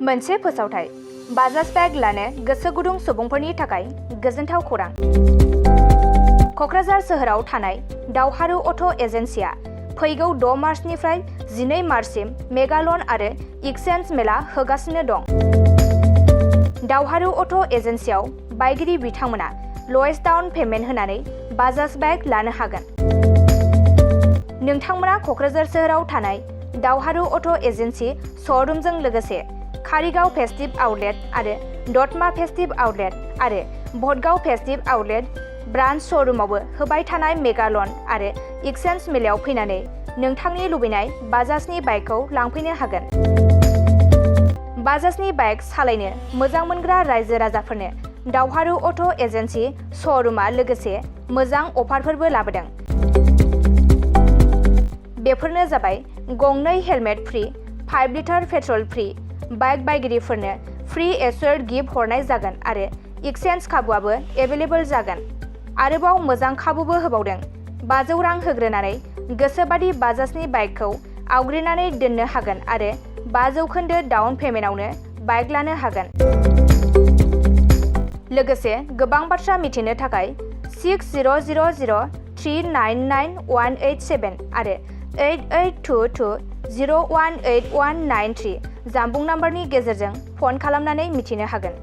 मोनसे फोसावथाय बाजाज बाइक लानो गोसो गुदुं सुबुंफोरनि थाखाय गोजोनथाव खौरां। क'क्राझार सोहोराव थानाय दावहारु अट' एजेन्सिया फैगौ 6 मार्चनिफ्राय 12 मार्चसिम मेगालन आरो एक्सचेन्ज मेला होगासिनो दं। दावहारु अट' एजेन्सियाव बायगिरि बिथांमोना ल'एस्ट डाउन पेमेन्ट होनानै बाजाज बाइक लानो हागोन। नोंथांमोना क'क्राझार सोहोराव थानाय दावहारु अट' एजेन्सि श'रुमजों लोगोसे कारिगाव फेस्टिभ आउटलेट आरो दतमा फेस्टिभ आउटलेट आरो भटगाव फेस्टिभ आउटलेट ब्रान्च श'रुमावबो होबाय थानाय मेगालन आरो एक्सचेन्ज मेलायाव फैनानै नोंथांनि लुबैनाय बाजाजनि बाइकखौ लांफैनो हागोन। बाजाजनि बाइक सालायनो मोजां मोनग्रा रायजो राजाफोरनो दावहारु अट' एजेन्सि श'रुमा लोगोसे मोजां अफारफोरबो लाबोदों। बेफोरनो जाबाय गंनै helmet free, 5 litre petrol free, bike बायगिरिफोरनो फ्रि एश्योर्ड गिफ्ट हरनाय जागोन आरो एक्सचेन्ज खाबुआबो एभेलेबल जागोन। आरोबाव मोजां खाबुबो होबावदों। 500 रां होग्रोनानै गोसोबादि बाजाजनि बाइकखौ आवग्रिनानै दोननो हागोन आरो 5% डाउन पेमेन्टआवनो बाइक लानो हागोन। लोगोसे गोबां बाथ्रा मिथिनो थाखाय 6000399187 आरो 8822018193 जानबुं नाम्बारनि गेजेरजों फन खालामनानै मिथिनो हागोन।